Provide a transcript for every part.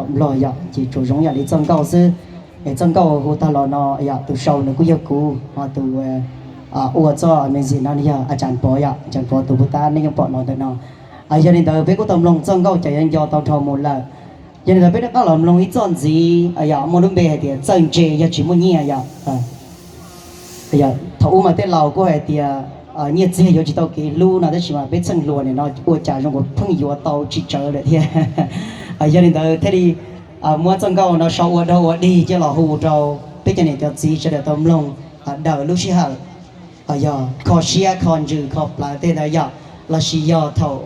Nplog yom, ces tsuas zoo yam li txoj nkauj xwb. Es txoj nkauj hu tag los no yom, tus sau nws kuj yog kuv, ho tus ua txoj music no yog a Tsam Pov yom, a Tsam Pov tus puag ta nej yeej pom no ntawm no. Yog li ntawd peb kuj tau mloog txoj nkauj Cov Yuav Nco tau dhau mus lawm. Yog li ntawd peb rov qab los mloog ib txoj ntxiv yom, muaj lub npe hais tias Txawj Ntse Yog Tsis Muaj Nyiaj yom. Thaum ub mas tej laus kuj hais tias nyiaj txiag yuav tsis tau kev hlub no, tab sis mas peb txheej hluas nim no ua cas zoo nkaus pheej yuav tau tsis tsawg lawm thiab. Yog li ntawd thiaj li muab txoj nkauj no sau ua dog ua dig coj los hu rau peb cov niam cov txiv sawv daws tau mloog daws lub sij hawm. Yog kho siab kho ntsws kho plawv tej ntawd yom, lossis yog thaum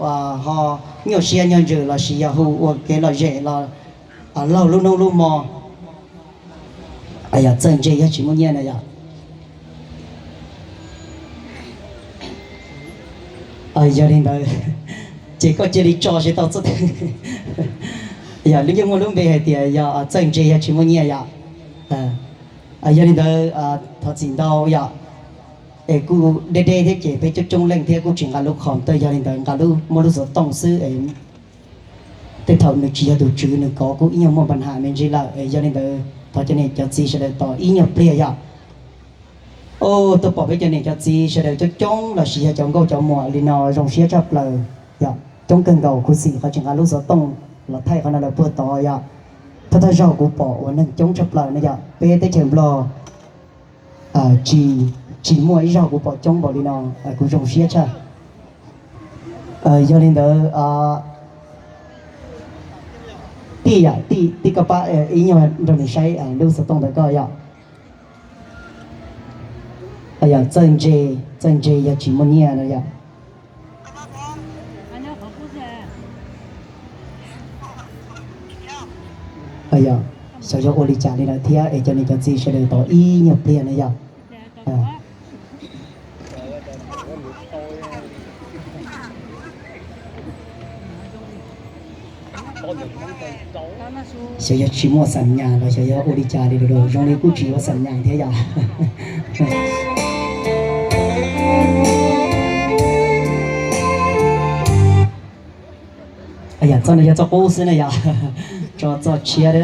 ho nyuaj siab nyuaj ntsws lossis yog hu ua kev lom zem los laug lub hnub lub hmo. Yog txawj ntse yog tsis muaj nyiaj na yom. Yog li ntawd ces koj cia li tso seb tau txoj twg. Yog lub yeej muaj lub npe hais tias yog txawj ntse yog tsis muaj nyiaj yom. Yog li ntawd thov txim ntau yom, es kuj deb deb thiab ces peb coob coob leej thiab kuj tsis nqa lub qhom tuaj, yog li ntawd nqa lub muaj lub xov tooj xwb es tej thaum nws tsis yog tus tswv nws kov kuj ib nyuag muaj npa ham me ntsis lawm. Es yog li ntawd thov cov niam cov txiv sawv daws tos ib nyuag pliag yom. Tuaj pom peb cov niam cov txiv sawv daws coob coob lossis yog cov nkauj cov muam li no zoo siab tshaj plaws yom. Coob kawg nkaus, khuv xim qhov tsis nqa lub xov tooj los thaij qhov no lawm puag tod yom. Thawj thawj zaug kuv pom uas neeg coob tshaj plaws no yom, peb teb chaws Nplog tsis, tsis muaj ib zaug kuv pom coob npaum li no, kuv zoo siab tshaj. Yog li ntawd tij yom, tij, tij koj pab ib nyuag nrog nws saib lub xov tooj ntawd koj yom. Yog txawj ntse, txawj ntse yog tsis muaj nyiaj no yom. Yog, xyov yog ua li cas li lawm thiab es cov niam cov txiv sawv daws tos ib nyuag pliag na yom. Xyov yog tsis muaj xam nyas los xyov yog ua li cas li lawm, zoo li kuj tsis yuav xam nyas thiab yom. Yog txoj no yog txoj qub xwb na yom. Tso txoj tshiab.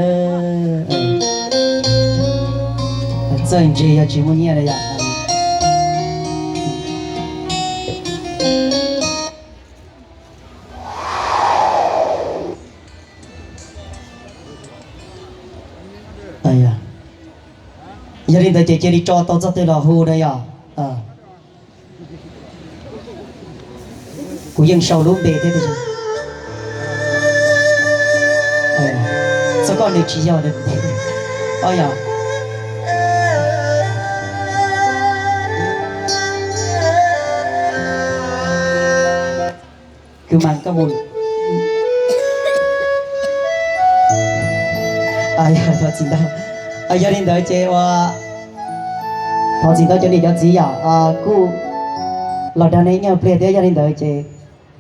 Txawj ntse yog tsis muaj nyiaj na yom. Yog li ntawd ces cia li tso tau txoj twg los hu na yom. Kuv yeej sau lub npe thiab tiag. Txoj koj nws tsis yog. Yog kwv mas koj mus. Thov txim ntau. Yog li ntawd ces ua thov txim ntau cov niam cov txiv yom, kuj los dag nej ib nyuag pliag thiab, yog li ntawd ces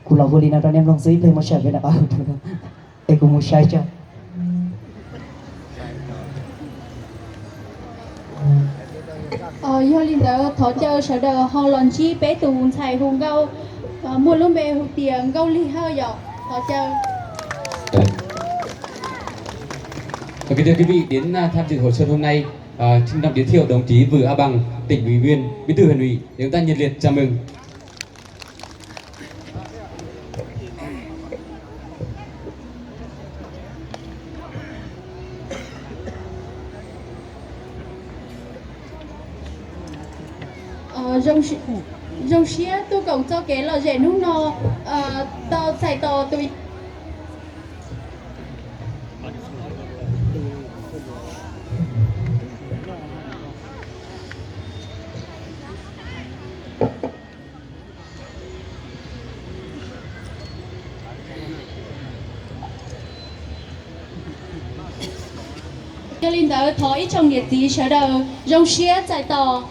kuv los hu li no rau nej mloog xwb, ib pliag muab saib peb rov qab hu dua es kuv mus saib tso. Yog li ntawd thov caw sawv daws ho los ntsib peb tus ntxhais hu nkauj muaj lub npe hu tias Nkauj Lig Hawj yom. Thov caw. Kính thưa quý vị, đến à, tham dự hội xuân hôm nay, à, trân trọng giới thiệu đồng chí Vự A Bằng, tỉnh ủy viên, bí thư huyện ủy, để chúng ta nhiệt liệt chào mừng. Zoo siab tuaj koom txoj kev lom zem hnub no, tau txais tos tus Yog li ntawd thov ib tsoom niam txiv sawv daws zoo siab txais tos.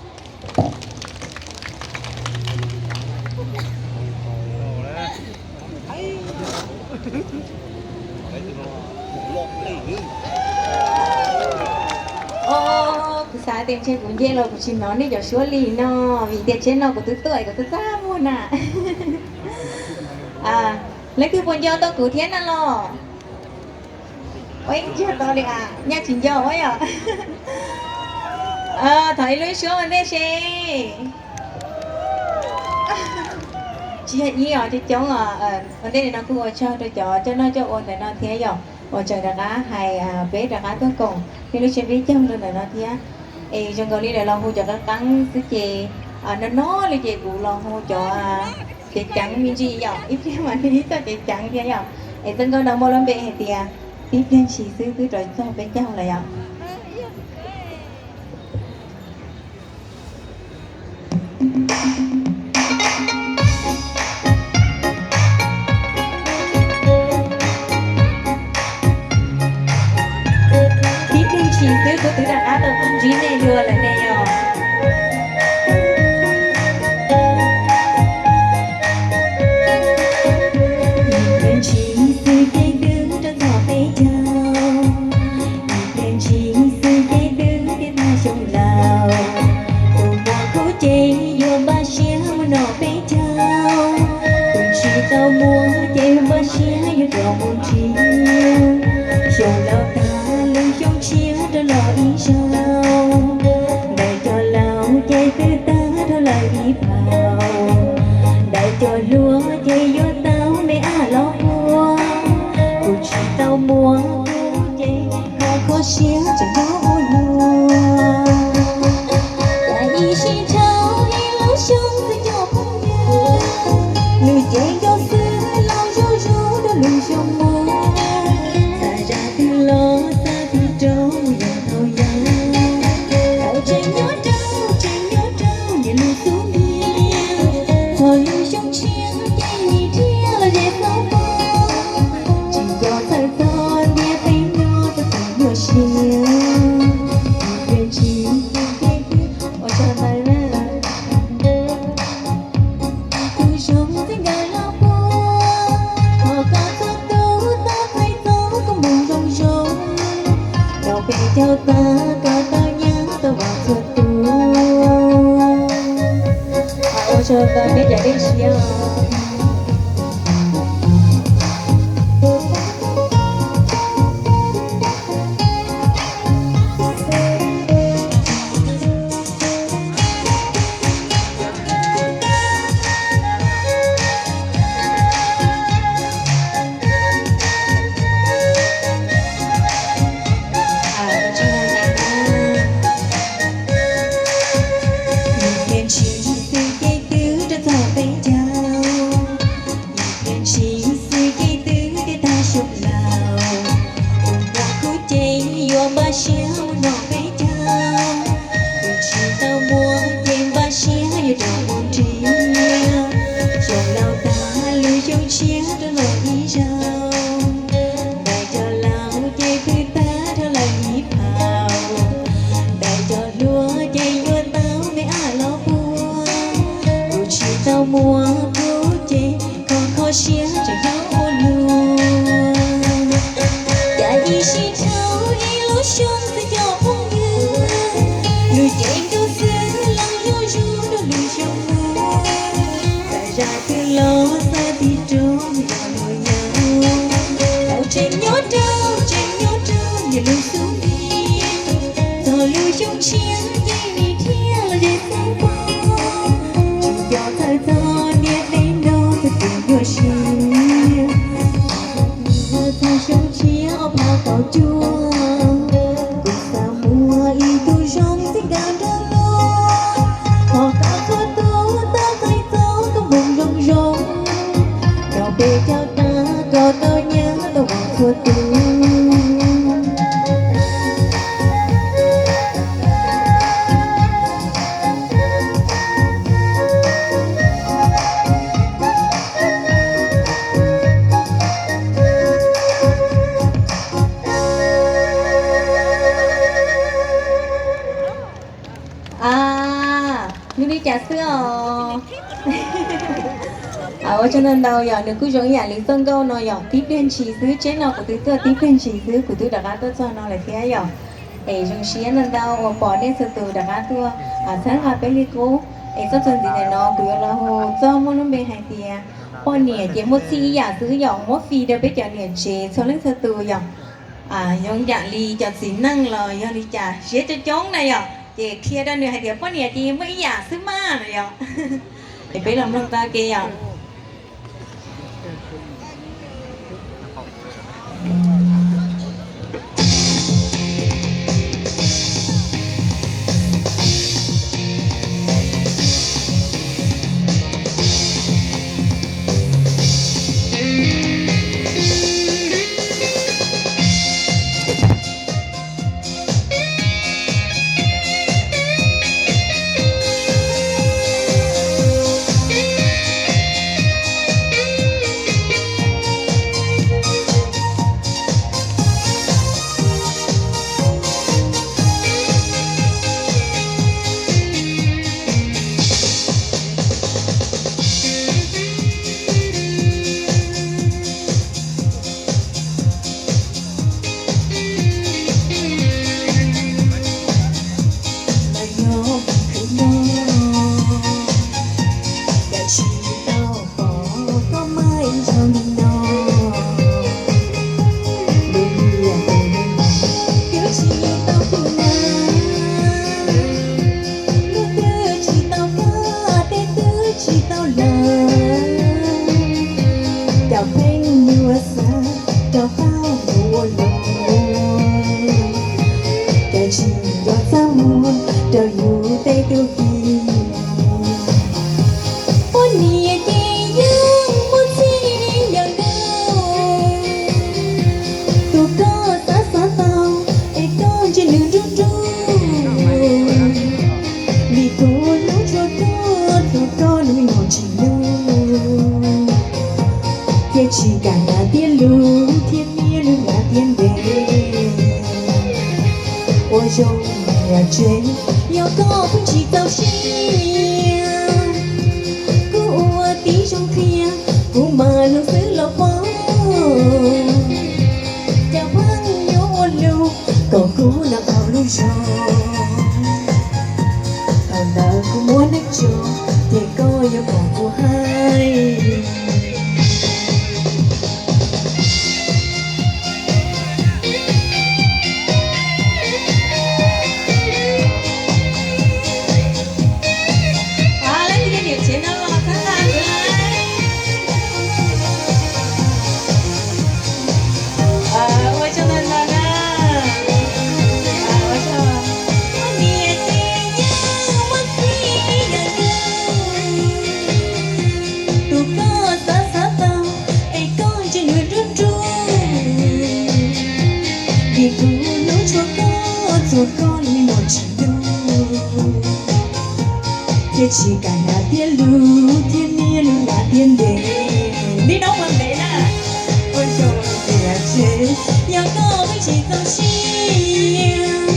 Kuv xav tias ntshe kuv nce los kuv tsis hnov nej cov suab li no, vim tias tsheb no kuv twb tuaj kuv twb txaj muag na. Leej twg puas nco tau kuv thiab na los? Ua ib ntsis tau li as, nyaj tsis nco yom. Thov ib lub suab ua ntej seb. Tsis yog ib os, coob coob os. Ua ntej no kuj ua tsaug rau cov coj noj coj ua ntawm no thiab yom, uas tseem rov qab hais peb rov qab tuaj koom nej lub tsiab peb caug rau ntawm no thiab. Es zoo nkaus li lawv los hu cov qeeb qeeb xwb ces no no li ces kuv los hu cov ceev ceev me ntsis yom, ib pliag mas nws ib txoj ceev ceev thiab yom. Es txoj nkauj no muaj lub npe hais tias tib pliag ntshis xwb twb rov txog peb caug lawm yom. Tib pliag ntshis xwb kuv twb rov qab tau ntsib nej dua lawm ne yom. Ib pliag ntshis xwb ces twb rov txog peb caug, ib pliag ntshis xwb ces twb tiav tag xyoo laus. Tus muaj kuv ces yuav npaj siab mus noj peb caug, tus tsis tau muaj ces npaj siab yuav rov mus nrhiav. Xyoo laus tag lub xyoo tshiab rov los ib zaug, ntawm cov laus ces twb tag dhau lawm ib phaum, ntawm cov hluas ces yuav tau me ab los puag. Kuv tsis tau muaj kuv ces kho kho siab tseem nyob ua luaj. Cas ib sij dhau ib lub xyoo xwb cov phooj ywg, lwm cev nkauj xwb los zuj zus rau lwm xyoo mus. Xav zaj twg los xav tim rau yog thaum yau, thaum tseem nyob rau tseem nyob rau niam lub xub ntiag, txog lub xyoo tshiab ces nim dhia los ze xauv pog. Tsis nco txhawj txog ntiaj teb no txog tus nyuaj siab, ib pliag ntshis ces twb ua tsaug ntawd na. Tus zoo txij nkawm los puag, thov koj txhua tus tau txais txoj koob hmoov zoo zoo, rau peb caug tag kom tau nyav tau vam txhua tus. Ua tsaug ntau peb cov dej siab os. Ib pliag ntshis xwb ces twb rov txog peb caug, ib pliag ntshis xwb ces twb tiav tag xyoo laus. Tus muaj kuv ces yuav npaj siab mus noj peb caug, tus tsis tau muaj ces npaj siab yuav rov mus nrhiav. Xyoo laus tag lub xyoo tshiab rov los ib zaug, ntawm cov laus ces twb tag dhau lawm ib phaum, ntawm cov hluas ces yuav tau me ab los puag. Kuv tsis tau muaj kuv ces kho kho siab tseem nyob ua luaj. Cas ib sij dhau ib lub xyoo xwb cov phooj ywg, lwm cev nkauj xwb los zuj zus rau lwm xyoo mus. Xav zaj twg los xav tim rau yog thaum yau, thaum tseem nyob rau tseem nyob rau niam lub xub ntiag, txog lub xyoo tshiab ces nim dhia los ze xauv pog. Tsis nco txhawj txog ntiaj teb no txog tus nyuaj siab, txog xyoo tshiab ob phav kaum cuaj, kuv xav muaj ib tug zoo txij nkawm nrog luag, thov koj txhua tus tau txais txoj koob hmoov zoo zoo, rau peb caug tag kom tau nyav tau vam txhua tus. A, nws li cas xwb os? Ua tsaug ntau ntau yom, nws kuj zoo ib yam li txoj nkauj no yom, tib pliag ntshis xwb, tsheb no kuv twb tuaj tib pliag ntshis xwb kuv twb rov qab tuaj txog no lawm thiab yom. Es zoo siab ntau ntau uas pom nej txhua tus rov qab tuaj txhawb nqa peb li qub. Es txoj txuas ntxiv ntawm no kuv yuav los hu txoj muaj lub npe hais tias poj niam ces muaj txhij ib yam xwb yom, muab fim rau peb cov niam tsev txhua leej txhua tus yom. Yoov yam li cov txiv neej los yog li cas siab coob coob na yom, ces qhia rau nws hais tias poj niam ces muaj ib yam xwb mas no yom. Es peb los mloog tau ke yom. Los yog khwv no, cas tsis tau pom koj mas ib zaug li no. Lub liaj tus neeg twb tsis tau khwv na, luag twb tsis tau kaj, tej twb tsis tau lawm. Cas pheej yuav xav rau qab mus ua luag, cas tsis nco txaj muag rau yus tej tub ki. Poj niam ces yeej muaj txij li yam nkaus, tus koj xav xav tau es koj ntsia nws nruj nruj, vim tus hlub tshua koj txuas koj lub me nyuam tsis hlub, thiaj tsis kam hnav tiab lub thiab niaj lub hnav tiab ntev. Ua zoo niam tsev, yog koj pheej tsis txaus siab, kuv ua tib zoo qhia, kuv mam hloov xwb los pab. Cas pheej yuav ua lus kom kuv nyob hauv lub zog, thaum ntawd kuv muab neej tso, ces koj yuav pom kuv hais. Ua tsaug ntau ntau na. Ua tsaug. Poj niam ces yeej muaj txij li yam nkaus, tus koj xav xav tau es koj ntsia nws nruj nruj, vim tus hlub tshua koj txuas koj lub me nyuam tsis hlub, thiaj tsis kam hnav tiab lub thiab niaj lub hnav tiab ntev. Ntib noob mas ntev na. Ua zoo niam tsev, yog koj pheej tsis txaus siab,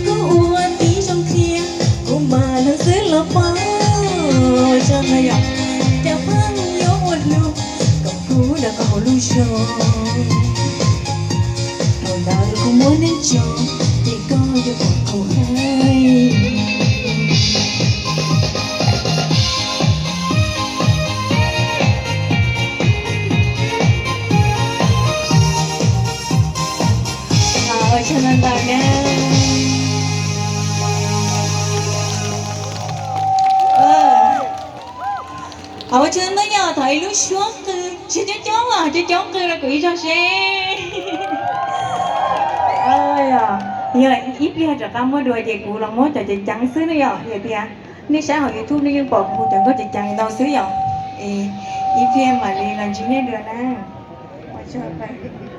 kuv ua tib zoo qhia, kuv mam hloov xwb los pab. Ua tsaug ntau yom. Cas pheej yuav ua lus kom kuv nyob hauv lub zog, thaum ntawd kuv muab neej tso, ces koj yuav pom kuv hais. Ua tsaug ntau ntau na. Ua tsaug ntau yom, thov ib lub suab qw, tsis coob coob os, coob coob qw rau kuv ib zaug seb. Yog ib pliag rov qab muaj dua ces kuv los muab cov ceev ceev xwb na yom, yog tias nej saib hauv YouTube nej yeej pom kuv cov nkauj ceev ceev ntau xwb yom. Ib pliag mam li los ntsib nej dua na. Ua tsaug ntau.